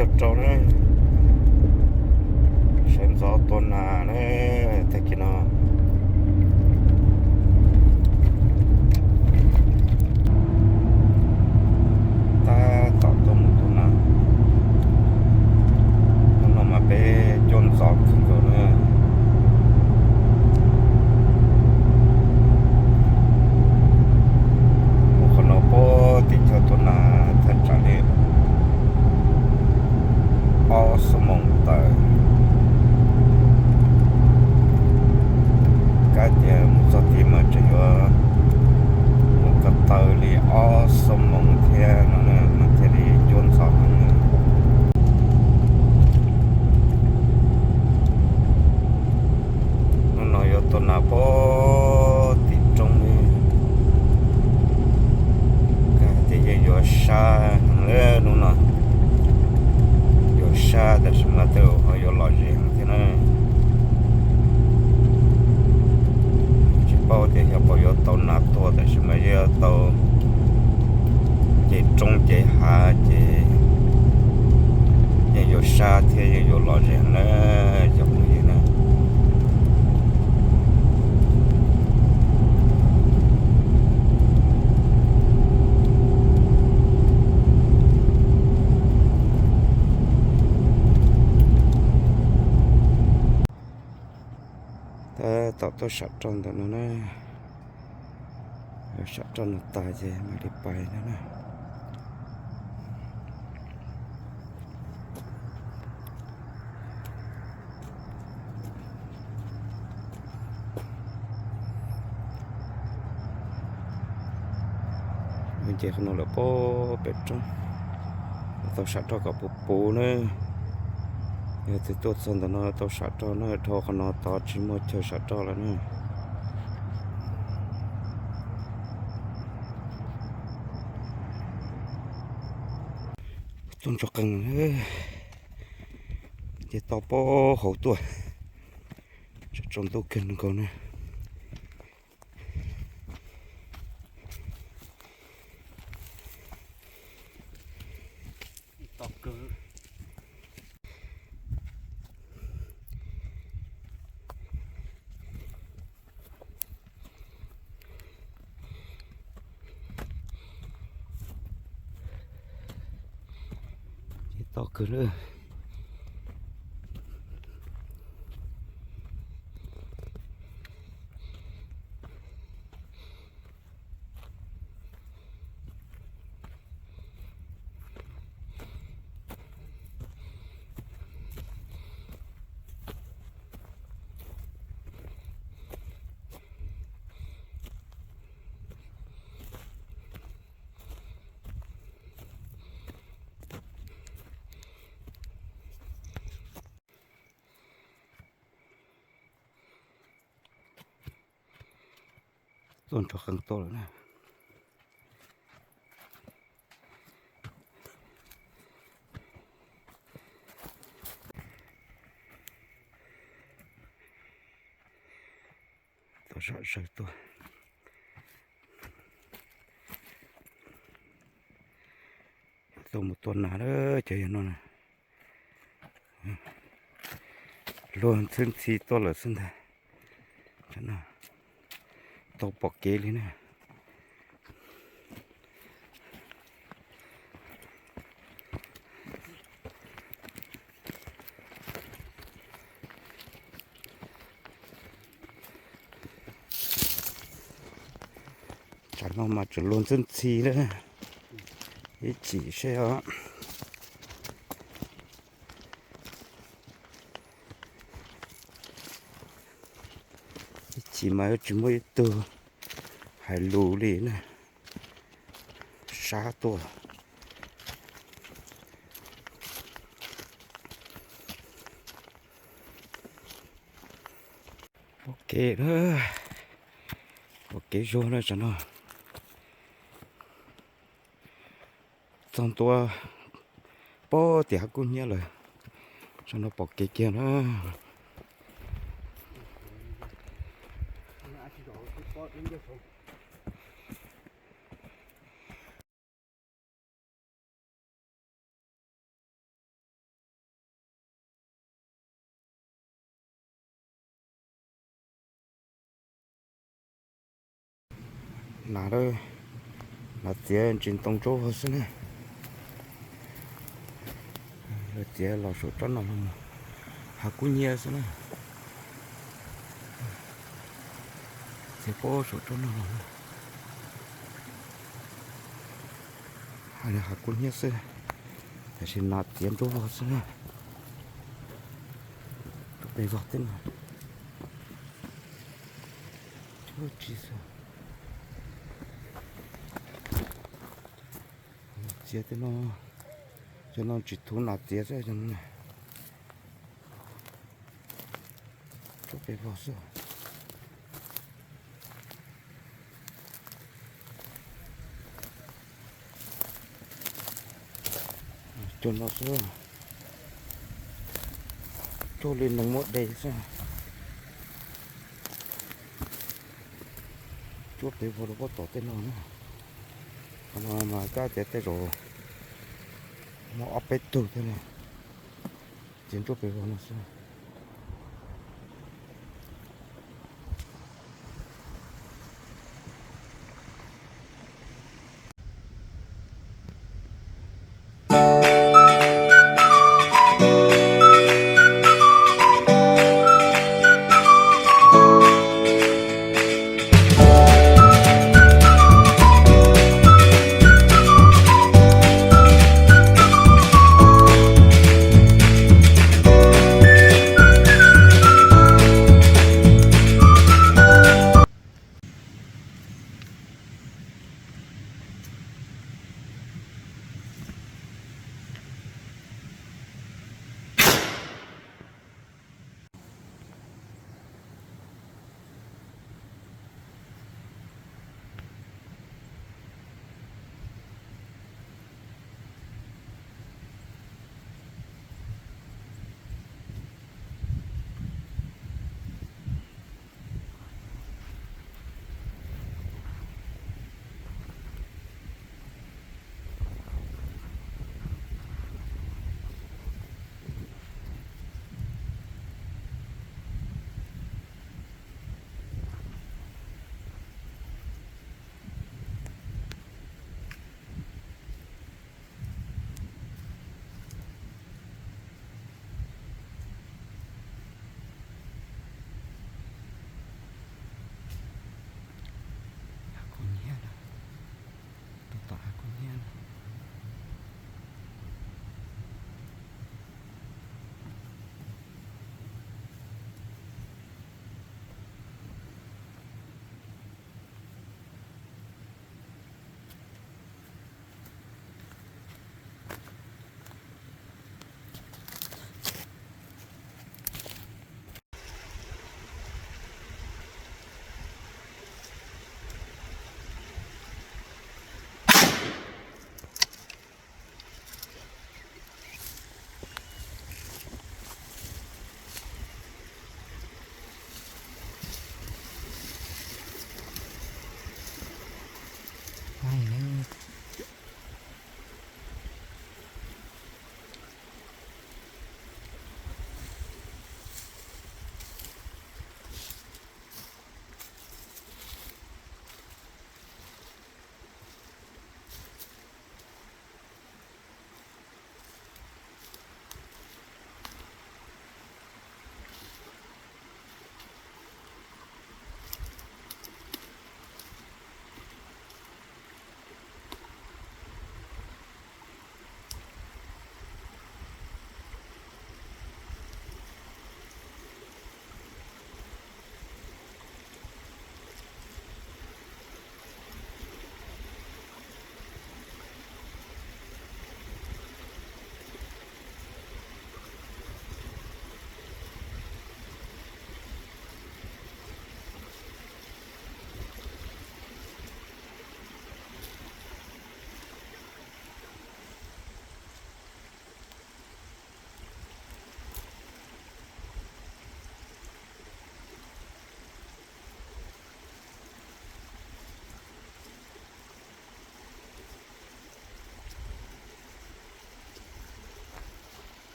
Cog rau na, sawv ntxov tua nas na, tag kis no. Tab tom tuaj mus tua nas, hnub no mas peb cuab ntxov kawg nkaus na. Mus qhov no puag tim chaw tua nas thaj tsam li ob xuab moos tawm. Kab tias mus txog tid mas tseem yuav mus ko taw li ob xuab moos thiab no na mas thiaj li cuab ntxov no na. Hnub no yuav tua nas puag tim roob li, kab tias yeej yuav sab heev li hnub no. Yuav sab tab sis mas tej zaum ho yuav lom zem heev thiab na. Tsis paub tias xyov puas yuav tau nas tua tab sis mas yuav tau ces roob ces hav ces yeej yuav sab thiab yeej yuav lom zem heev na cov phooj ywg na. Tab tom tuaj sam roj ntawm no na, sam roj no tas ces mam li pais no na. Nce qhov no lawm puag pem roob, tau sam roj kom puv puv na. Yog tus tuaj txog ntawm no tau sam roj na, dhau qhov no tod tsis muaj chaw sam roj lawm na. Tuaj ntsuag qees, ces tau puag hauv tuaj, tsaus ntuj kawg nkaus na. Tau kawg na. Tuaj nrov qees tuaj lawm na. Tuaj sam sawv tuaj. Tuaj mus tua nas lawm cov yog no na. Luag ntxhwb ntxhi tuaj lawm xwb ntag. Tau pom kev li na. Tsam no mas tseem luag ntxhwb ntxhi lawm. Ib chim seb os. Ib chim mas yuav tsis muaj ib tug hais lus li na. Sab tuaj. Pom kev na, pom kev zuag na tsam no. Txog ntua puag tim hav kub hnyiab lawm, tsam no pom kev kiag na. Nas, nas txiav ntsis ntoo ntsuab vog xwb na. Lawv txiav los saum tsob no los mus hav kub hnyiab xwb na. Txiav puag saum tsob no los hav kub hnyiab xwb, tiam sis nas txiav ntsuab vog xwb na. Ntsuab pes vog tej no, tsis xwb. Txiav tej no, cov no tsis thuv nas txiav xwb. Ntsuab pes vog xwb. Cov no xwb, cuag li neeg muab de xwb. Ntsuab pes vog rau pob tom tej no na. Qhov no mas kab tias tej zaum muaj ob peb tug thiab ne, ces ntsuab pes vog no xwb.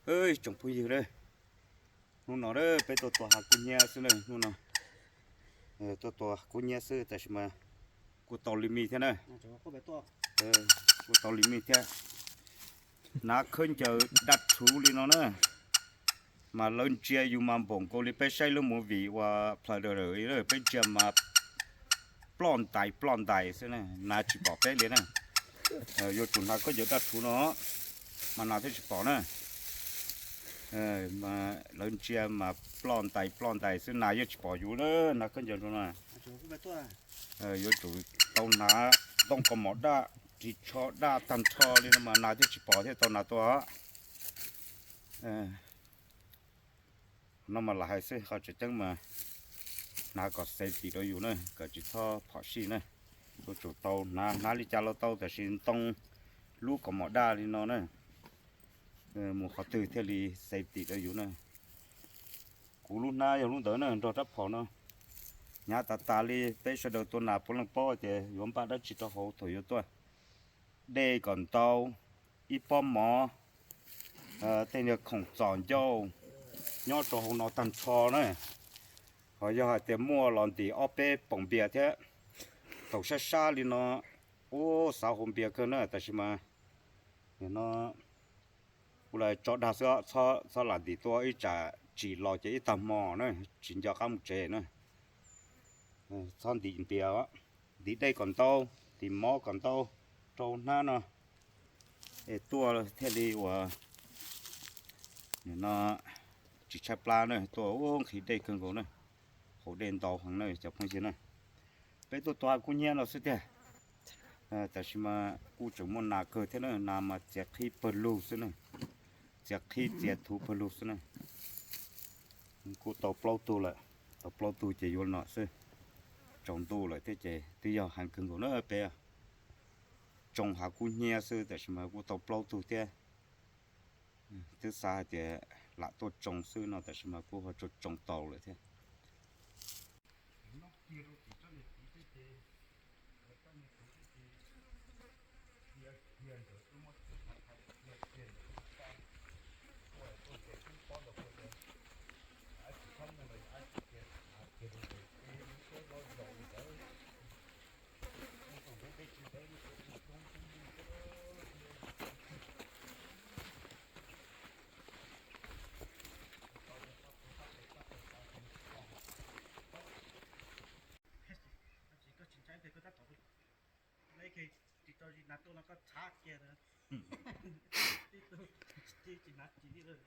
Tsoom phooj ywg, hnub no peb tuaj tua hav kub hnyiab xwb na, hnub no tuaj tua kub hnyiab xwb tab sis mas kuj tau li me thiab na. Kuj tau li me thiab. Hnav khaub ncaws daj rhuv li no na, mas lawv ntsia yus mas npaum nkaus li peb saib lub movie uas Predator, peb ntsia mas ploj ntais ploj ntais xwb na, nas tsis pom peb li na. Yuav tsum hnav khaub ncaws daj rhuv no mas nas thiaj tsis pom na. Lawv ntsia mas ploj ntais ploj ntais xwb, nas yeej tsis pom yus na, hnav khaub ncaws no na. Yuav tsum tau hnav ntoo kaus mom daj, ris tsho daj tag nrho li no mas nas thiaj tsis pom thiaj tau hnav tua. No mas lam hais xwb, qhov tseem ceeb mas hnav kom safety rau yus na, kom tsis txhob phom sij na. Yuav tsum tau hnav, hnav li cas los tau tab sis ntoo lub kaus mom daj li no na, mus qhov twg thiaj li safety rau yus na. Kuv lub hnab yog lub ntawd na, nrog rab phom no. Hnyav tas tas li, peb sawv daws tua nas puav leej paub tias yuav npaj dab tsi rau hauv thaum yuav tuaj. Dej kom ntau, ib pob mov, tej niag khoom txom ncauj nyob rau hauv no tag nrho na. Ho yog hais tias muaj los ntim ob peb poom npias thiab. Thaum sab sab li no, ub, xav haus npias kawg na, tab sis mas no kuv lam tso dag xwb, txhob lam ntim tuaj, ib tsam tsim los ces ib tag hmo na, tsis nco qab mus tsev na. Txhob ntim npias, ntim dej kom ntau, ntim mov kom ntau rau hnab no, es tuaj thiaj li uas no tsis tshaib plab na, tuaj ub nqhis dej kawg nkaus na, haus dej ntau heev na cov phooj ywg na. Peb tuaj tua kub hnyiab no xwb tiag, tab sis mas kuj tseem muaj nas kawg thiab na, nas mas txiav qhib pawg lug xwb na, txiav qhib txiav thuv pawg lug xwb na. Kuj tau plaub tug lawm, tau plaub tug ces yuav no xwb, tsaus ntuj lawm thiab ces twb yog heev kawg nkaus na peb tsoo hav kub hnyiab xwb tab sis mas kuj tau plaub tug thiab. Twb xav hais tias lam tuaj tsoo xwb no tab sis mas kuj ho tsoo tsoo tau lawm thiab. Tsis tau tsis nas tuaj no koj tshav kiag na. Tib tug tsis nas tsis li lawm.